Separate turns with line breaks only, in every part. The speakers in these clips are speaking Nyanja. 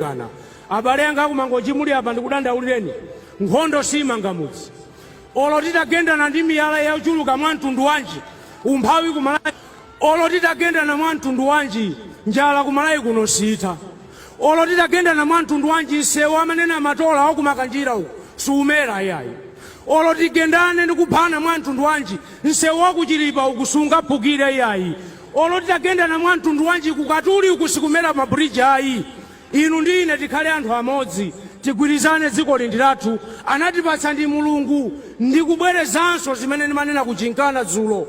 Gana. Abale anga aku Mangochi muli apa, ndikudandaulireni, nkhondo simanga mudzi. Olo titagendana ndi miyala yochuluka mwa mtundu wanji, umphawi kumalawi, olo titagendana mwa mtundu wanji, njala kumalawi kuno sitha. Olo titagendana mwa mtundu wanji, msewu amanena matola wakumakanjira uku siumera iyayi. Olo tigendane ndi kuphana mwa mtundu wanji, msewu wakuchilipa uku sungaphukire iyayi. Olo titagendana mwa mtundu wanji, kukatuli uku sikumera mabridge ayi. Inu ndi ine tikhale anthu amodzi, tigwirizane. Dziko ndi lathu, anatipatsa ndi Mulungu. Ndikubwerezanso zimene ndimanena kuchinkana dzulo: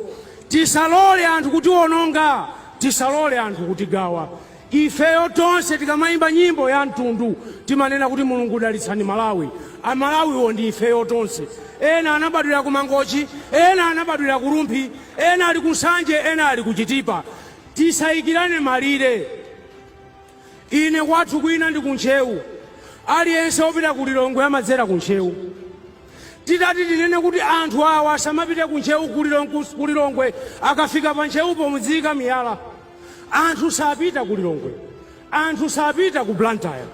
tisalole anthu kutiwononga, tisalole anthu kutigawa. Ifeyo tonse tikamayimba nyimbo ya mtundu timanena kuti, "Mulungu, dalitsani Malawi." Amalawiwo ndi ifeyo tonse. Ena anabadwira ku Mangochi, ena anabadwira ku Rumphi, ena ali ku Nsanje, ena ali ku Chitipa. Tisayikirane malire. Ine kwathu kwina ndi kuntchewu. Aliyense wopita ku Lilongwe amadzera kuntchewu. Titati tinene kuti anthu awa asamapite kuntchewu, ku Lilongwe, akafika pa ntchewupo mudziyika miyala, anthu sapita ku Lilongwe, anthu sapita ku Blantyre.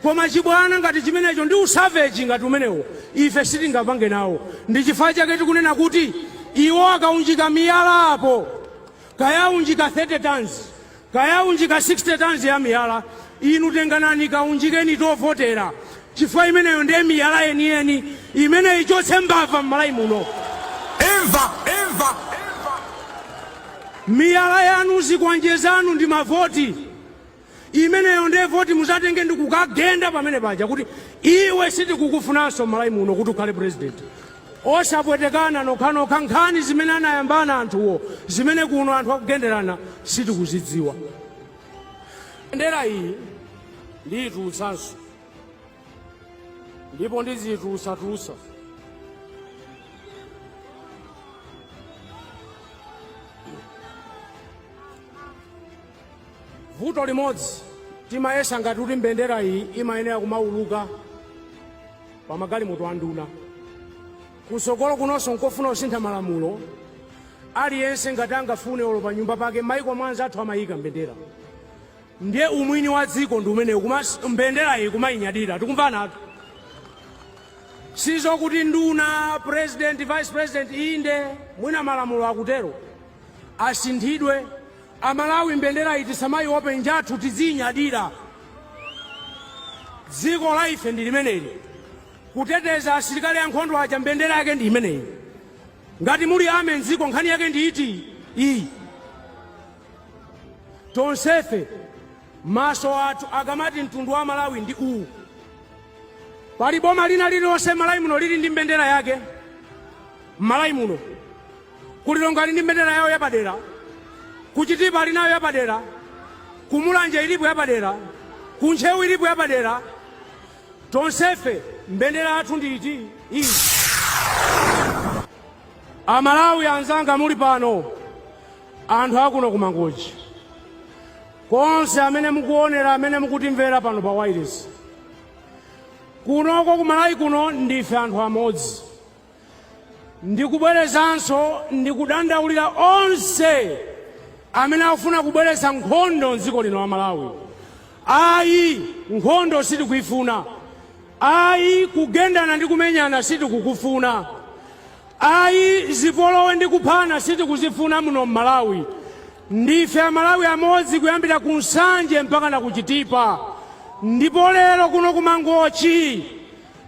Koma chibwana ngati chimenecho ndi usavage ngati umenewo ife sitingapange nawo. Ndi chifukwa chake tikunena kuti iwo akaunjika miyala apo, kayaunjika 30 tons, kayaunjika 60 tons ya miyala, inu tenganani kaunjikeni tovotera, chifukwa imeneyo ndiye miyala yeniyeni imene ichotse mbava m'Malawi muno.
Imva, imva.
Miyala yanu, zikwanje zanu ndi mavoti. Imeneyo ndiye voti muzatenge ndi kukagenda pamene paja kuti iwe sitikukufunanso m'Malawi muno kuti ukhale president. Osapwetekana nokhanokha. Nkhani zimene anayambana anthuwo, zimene kuno anthu akugenderana, sitikuzidziwa. Mbendera iyi ndiyitulutsanso, ndipo ndiziyitulutsatulutsa. Vuto limodzi, timayesa ngati kuti mbendera iyi imayenera kumauluka pa magalimoto a nduna. Kusogolo kunonso nkofuna kusintha malamulo. Aliyense ngati angafune, olo pa nyumba pake, maiko mwanza athu amayika mbendera. Ndiye umwini wa dziko ndi umenewu, kuma mbendera iyi kumayinyadira. Tikumvana atu? Sizokuti nduna, president, vice president. Inde, mwina malamulo akutero, asinthidwe. Amalawi, mbendera iyi tisamayiwope, njathu, tiziyinyadira. Dziko la ife ndi limeneli. Kuteteza asilikali ankhondo aja, mbendera yake ndi imeneyi. Ngati muli ame mdziko, nkhani yake ndi iti iyi? Tonsefe maso athu akamati mtundu wa Malawi ndi uwu. Pali boma lina lililonse Malawi muno lili ndi mbendera yake? Malawi muno, kulilongwe ali ndi mbendera yawo yapadera, kuchitipa ali nayo yapadera, kumulanje ilipo yapadera, kuntchewu ilipo yapadera. Tonsefe mbendera yathu ndi iti? Iyi. Amalawi anzanga muli pano, anthu akuno kumangochi konse, amene mukuonera, amene mukutimvera pano pa wireless, kunoko kumalawi kuno ndife anthu amodzi. Ndikubwerezanso, ndikudandaulira onse amene akufuna kubweretsa nkhondo mdziko lino la Malawi. Ayi, nkhondo sitikuifuna. Ayi, kugendana ndi kumenyana sitikukufuna. Ayi, zipolowe ndi kuphana sitikuzifuna muno m'Malawi. Ndife Amalawi amodzi kuyambira ku Nsanje mpaka na kuchitipa. Ndipo lero kuno kumangochi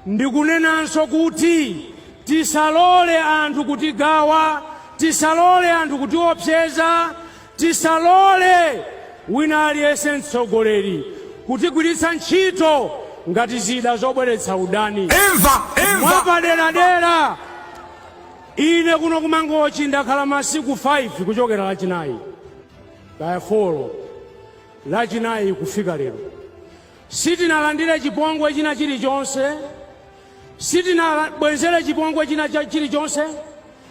ndikunenanso kuti tisalole anthu kutigawa, tisalole anthu kutiopseza, tisalole wina aliyense mtsogoleri kutigwiritsa ntchito ngati zida zobweretsa udani.
Imva, imva.
Mwapaderadera, ine kuno kumangochi ndakhala masiku 5, kuchokera Lachinayi, kaya 4, Lachinayi kufika lero, sitinalandire chipongwe china chilichonse, sitinabwenzere chipongwe china chilichonse,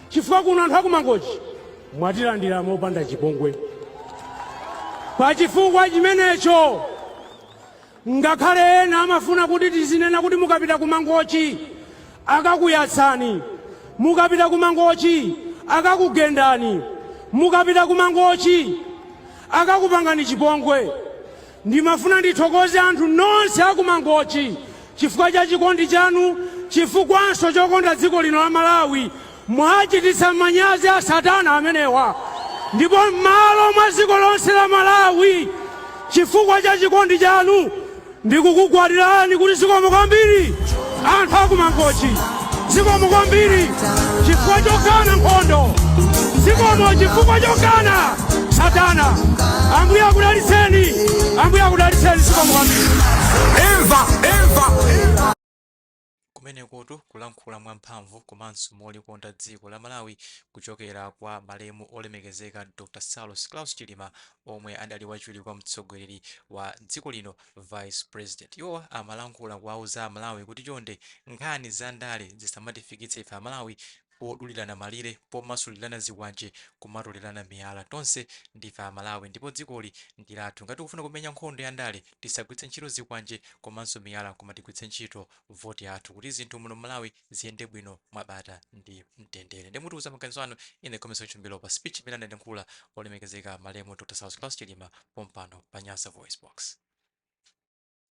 chifukwa kuno anthu akumangochi mwatilandira mopanda chipongwe. Pa chifukwa chimenecho, ngakhale ena amafuna kuti tizinena kuti mukapita kumangochi akakuyatsani, mukapita kumangochi akakugendani, mukapita kumangochi akakupangani chipongwe. Ndimafuna ndithokoze anthu nonse akuMangochi chifukwa cha chikondi chanu, chifukwanso chokonda dziko lino la Malawi. Mwachititsa manyazi a satana amenewa, ndipo m'malo mwa dziko lonse la Malawi, chifukwa cha chikondi chanu, ndikukugwadirani kuti zikomo kwambiri, anthu akuMangochi. Zikomo kwambiri chifukwa chokana nkhondo. Zikomo chifukwa chokana satana. Ambuye akudalitseni, Ambuye akudalitseni. Zikomo kwambiri.
Imva, imva.
Kumenekotu kulankhula mwamphamvu komanso molikonda dziko la Malawi kuchokera kwa malemu olemekezeka Dr Saulos Klaus Chilima, omwe adali wachiwiri kwa mtsogoleri wa dziko lino, Vice President. Iwowa amalankhula kuwauza Amalawi kuti chonde, nkhani za ndale zisamatifikitse ife Amalawi podulirana malire, pomasulirana zikwanje, kumatolерana miyala. Tonse ndife Amalawi ndipo dzikoli ndi lathu. Ngati tikufuna kumenya nkhondo ya ndale, tisagwiritse ntchito zikwanje komanso miyala, koma tigwiritse ntchito voti yathu kuti zinthu muno Malawi ziyende bwino mwabata ndi mtendere. Ndimutiuza maganizo anu in the comment section below pa speech imene anayankhula olemekezeka malemu Dr Saulos Klaus Chilima pompano pa Nyasa Voice Box.